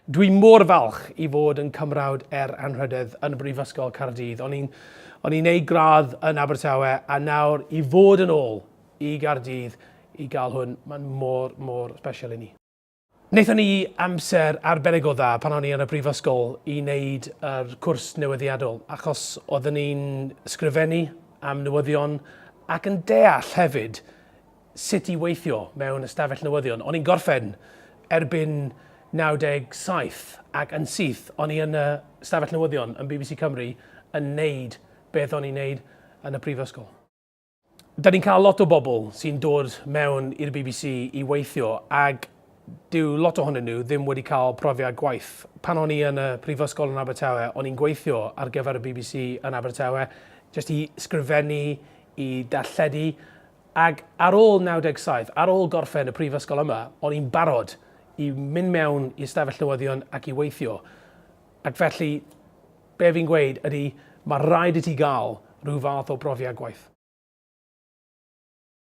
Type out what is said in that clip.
Dwi mor falch i fod yn Cymrawd er Anrhydedd yn Brifysgol Caerdydd. O'n i'n o'n i'n neud gradd yn Abertawe a nawr i fod yn ôl i Gaerdydd i gael hwn, mae'n mor, mor special i ni. Wnaethon ni amser arbennig o dda pan o'n i yn y brifysgol i wneud yr cwrs newyddiadol, achos oedden ni'n sgrifennu am newyddion ac yn deall hefyd sut i weithio mewn ystafell newyddion. O'n i'n gorffen erbyn 97 ac yn syth o'n i yn y stafell newyddion yn BBC Cymru yn neud beth o'n i'n neud yn y prifysgol. Da ni'n cael lot o bobl sy'n dod mewn i'r BBC i weithio ag dyw lot ohonyn nhw ddim wedi cael profiad gwaith. Pan o'n i yn y prifysgol yn Abertawe, o'n i'n gweithio ar gyfer y BBC yn Abertawe, jyst i sgrifennu, i darlledu, Ac ar ôl 97, ar ôl gorffen y prifysgol yma, o'n i'n barod i mynd mewn i ystafell newyddion ac i weithio. Ac felly, be fi'n gweud ydy, mae rhaid i ti gael rhyw fath o brofiad gwaith.